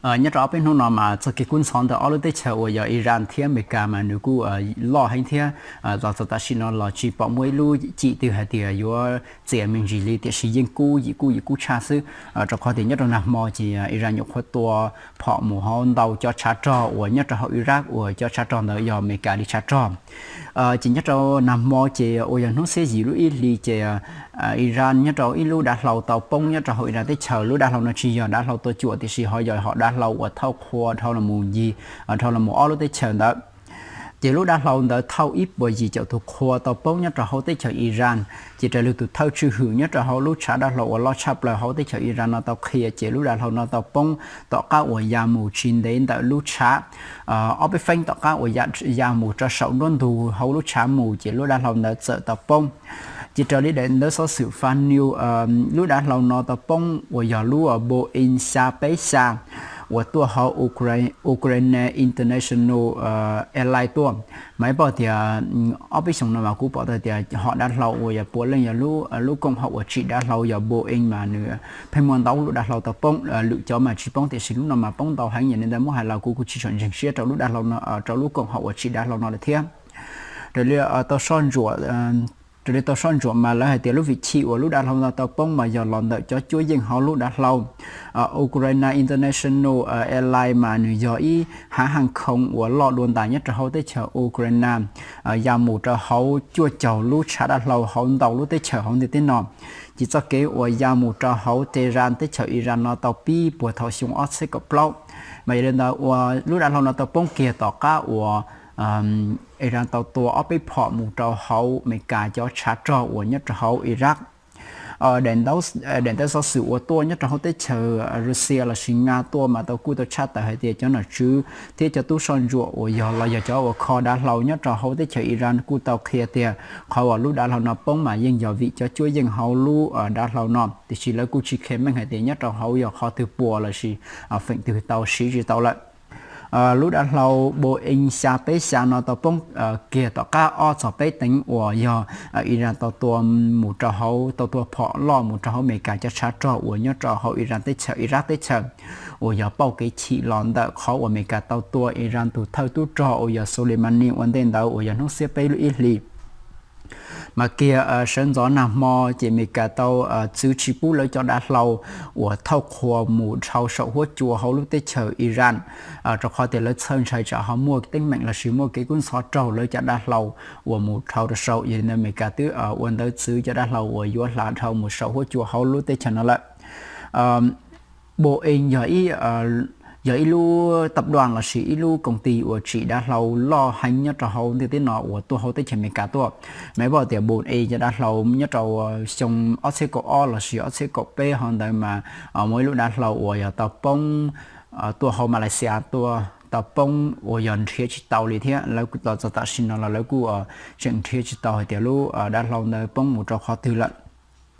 Nyob rau ob peb hnub no mas txoj kev kub ntxhov ntawm ob lub teb chaws uas yog Iran thiab Amelikas mas nws kuj loj heev thiab, los txog tam sim no los tsis pom muaj ib lub cim twg hais tias yuav txias me ntsis li, tiam sis yeej kub yim kub yim kub tshaj xwb. Rau qhov tias nyob rau nag hmo ces Iran nyuam qhuav tua phom mus hauv ntau cov tshav rog uas nyob rau hauv Iraq uas cov tshav rog ntawd yog Amelikas li tshav rog. Ces nyob rau nag hmo ces uas yog hnub xiab yim lub ib hlis ces Iran nyob rau ib lub dav hlau tau poob nyob rau hauv Iran teb chaws. Lub dav hlau no tsis yog dav hlau tua cuam, tiam sis ho yog hom dav hlau uas thauj qhua dhau los mus ncig, dhau los mus ob lub teb chaws ntawd. Ces lub dav hlau ntawd thauj ib puas yim caum tus qhua tau poob nyob rau hauv teb chaws Iran. Ces raws li tus thawj tswj hwm nyob rau hauv lub tshav dav hlau uas loj tshaj plaws hauv teb chaws Iran no tau qhia, ces lub dav hlau no tau poob tom qab uas ya mus tsis ntev ntawm lub tshav, ob peb feeb tom qab uas ya mus rau saum nruab ntug hauv lub tshav mus, ces lub dav hlau ntawd txawm tau poob. Ces raws li daim ntawv xov xwm Fast News, lub dav hlau no tau poob uas yog lub Boeing xya peb xya uas tuaj hauv Ukraine International Airlines tuaj. Mas ib pom tias ob peb xyoos no mas kuv pom tau tias hom dav hlau uas yog puav leej yog lub koom haum uas tsim dav hlau yog Boeing mas nws pheej muaj ntau lub dav hlau tau poob, lwm cov mas tsis poob, tiam sis lub no mas poob ntau heev. Yog li ntawd muab hais los kuv kuj tsis tshua ntseeg siab rau lub dav hlau no, rau lub koom haum uas tsim dav hlau no lawm thiab. Raws li tau soj ntsuam, raws li tau soj ntsuam mas lawv hais tias lub vim chim uas lub dav hlau no tau poob mas yog los ntawm cov cuab yeej hauv lub dav hlau Ukraine International Airlines mas nws yog ib hãng hàng không uas loj dua ntais nyob rau hauv teb chaws Ukraine, ya mus rau hauv cuaj caug lub tshav dav hlau hauv ntau lub teb chaws hauv ntiaj teb no. Ces txoj kev uas ya mus rau hauv Tehran teb chaws Iran no tau pib puag thaum xyoo ob txhiab kaum plaub. Mas yog li ntawd uas lub dav hlau no tau poob kiag tom qab uas Iran tau tua ob peb phom mus rau hauv Amelikas cov tshav rog uas nyob rau hauv Iraq. Daim ntawv xov xwm uas tuaj nyob rau hauv teb chaws Russia lossis Nga tuaj mas tau kuj tau tshaj tawm hais tias cov nom tswv thiab cov tub soj ntsuam uas yog los yog cov uas kho dav hlau nyob rau hauv teb chaws Iran kuj tau qhia tias qhov uas lub dav hlau no poob mas yeej yog vim cov cuab yeej hauv lub dav hlau no, tiam sis lawv kuj tsis kheev meej hais tias nyob rau hauv yog qhov twg puas lossis feem twg tau siv tsis tau lawm. Lub dav hlau Boeing xya peb xya no tau poob kiag tom qab ob txog peb teev uas yog Iran tau tua mus rau hauv, tau tua phom loj mus rau hauv Amelikas cov tshav rog uas nyob rau hauv Iran teb chaws, Iraq teb chaws, uas yog pauj kev chim los ntawm qhov uas Amelikas tau tua Iran tus thawj tub rog uas yog Soleimani ua ntej ntawd uas yog hnub xiab peb lub ib hlis. Mas kiag sawv ntxov nag hmo ces Amelikas tau txwv tsis pub lawv cov dav hlau uas thauj qhua mus dhau saum huab cua hauv lub teb chaws Iran, rau qhov tias lawv txhawj ntshai tsam ho muaj teeb meem lossis muaj kev kub ntxhov raug lawv cov dav hlau uas mus dhau rau saum. Yog li ntawd Amelikas twb ua ntawv txwv cov dav hlau uas yuav hla dhau mus saum huab cua hauv lub teb chaws no lawm. Boeing yog ib yog ib lub tab daj lossis ib lub koom tis uas tsim dav hlau loj heev nyob rau hauv ntiaj teb no uas tuaj hauv teb chaws Amelikas tuaj. Mas pom tias Boeing cov dav hlau nyob rau xyoo ob txhiab kaum ob lossis ob txhiab kaum peb hov ntawd mas muaj ib lub dav hlau uas yog tau poob tuaj hauv Malaysia tuaj tau poob uas yog nrhiav tsis tau li thiab. Lawv los txog tam sim no los lawv kuj tseem nrhiav tsis tau hais tias lub dav hlau ntawd poob mus rau qhov twg lawm.